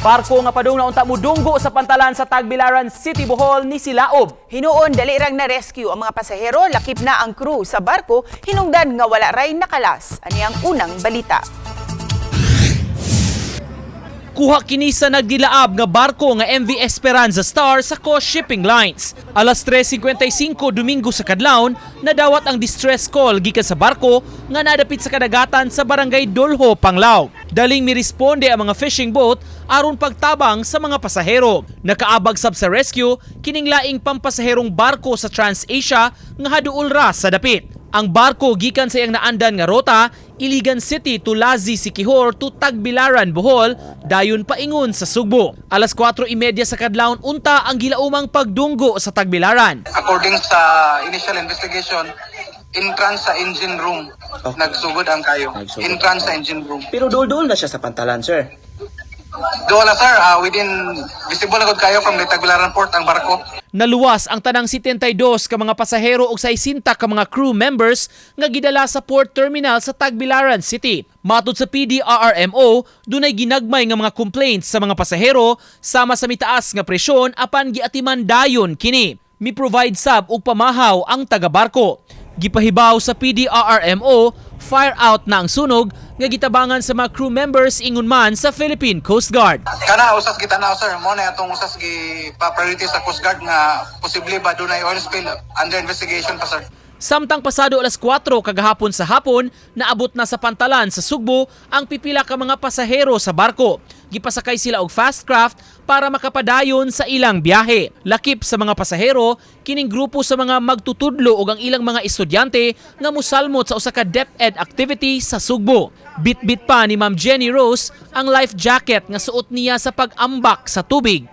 Barko nga padung na unta mudunggo sa pantalan sa Tagbilaran City, Bohol ni silaob. Hinuon dali rang na-rescue ang mga pasahero, lakip na ang crew sa barko, hinungdan nga wala ray nakalas. Ani ang unang balita. Kuha kini sa nagdilaab nga barko nga MV Esperanza Star sa Co Shipping Lines. Alas 3:55 Domingo sa kadlawon, nadawat ang distress call gikan sa barko nga nadapit sa kadagatan sa Barangay Dolho, Panglao. Daling miresponde ang mga fishing boat aron pagtabang sa mga pasahero. Nakaabag sab sa rescue kining laing pampasaherong barko sa TransAsia nga haduol ra sa dapit. Ang barko gikan sa iyang naandan nga rota, Iligan City to Lazi, Siquijor to Tagbilaran, Bohol, dayon paingon sa Sugbo. Alas 4:30 sa kadlawon unta ang gilaumang pagdunggo sa Tagbilaran. According sa initial investigation, entrance sa engine room. Nagsugod ang kayo. Nagsugod. Entrance sa engine room. Pero duol-duol na siya sa pantalan, sir. Doon na, sir, within visible na gud kayo from the Tagbilaran Port ang barko. Naluwas ang tanang 72 ka mga pasahero ug 60 ka mga crew members nga gidala sa port terminal sa Tagbilaran City. Matod sa PDRRMO, dunay ginagmay nga mga complaints sa mga pasahero sama sa mitaas nga presyon, apan giatiman dayon kini. Mi-provide sab og pamahaw ang taga-barko. Gipahibaw sa PDRRMO, fire out na ang sunog nga gitabangan sa mga crew members ingon man sa Philippine Coast Guard. Kana usas gitanaw, sir, mo na atong usas gi pa priority sa Coast Guard nga posible ba dunay oil spill, under investigation pa, sir. Samtang pasado alas 4 kagahapon sa hapon, naabot na sa pantalan sa Sugbo ang pipila ka mga pasahero sa barko. Gipasakay sila og fast craft para makapadayon sa ilang biyahe. Lakip sa mga pasahero, kining grupo sa mga magtutudlo ug ang ilang mga estudyante nga musalmot sa usa ka DepEd activity sa Sugbo. Bitbit pa ni Ma'am Jenny Rose ang life jacket nga suot niya sa pag-ambak sa tubig.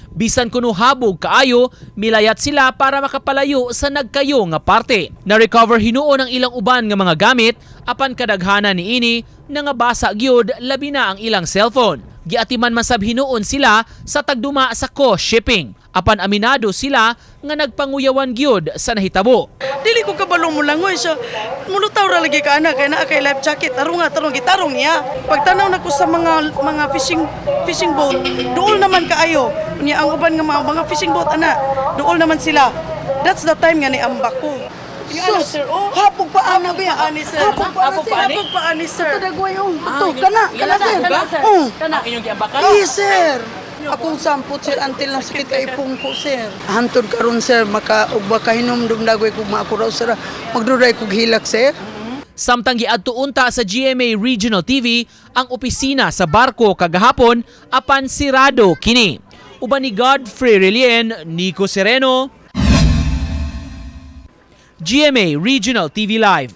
Bisan kuno habog kaayo, milayat sila para makapalayo sa nagkayo nga parte. Na-recover hinuon ang ilang uban nga mga gamit, apan kadaghanan niini nangabasa gyud, labi na ang ilang cellphone. Giatiman man sab hinuon sila sa tagduma sa Co Shipping. Apan aminado sila nga nagpanguyawan gyud sa nahitabo. Dili ko kabalo mo langoy siya. Mulutaw ra lagi ka ana kay naa kay life jacket. Tarong nga tarong gitarong niya. Pagtanaw nako sa mga fishing fishing boat, duol naman kaayo. Unya ang uban nga mga fishing boat ana, duol naman sila. That's the time nga niambak ko. Sus, sir, oh. Hapog pa ana ba? Ani, sir. Hapog pa Hapog ana, sir. Hapog pa ani, sir. Ito dagway oh. Ito kana, kana, sir. Oh. Kana inyong giambakan? Yes, sir. Akong sampot, sir, until na sakit kay ipong ko, sir. Hantod karon, sir, maka ug baka hinumdum dagway kog maako raw, sir. Magduday kog hilak, sir. Samtang giadto unta sa GMA Regional TV ang opisina sa barko kagahapon, apan sirado kini. Uban ni Godfrey Relien, Nico Sereno, GMA Regional TV Live.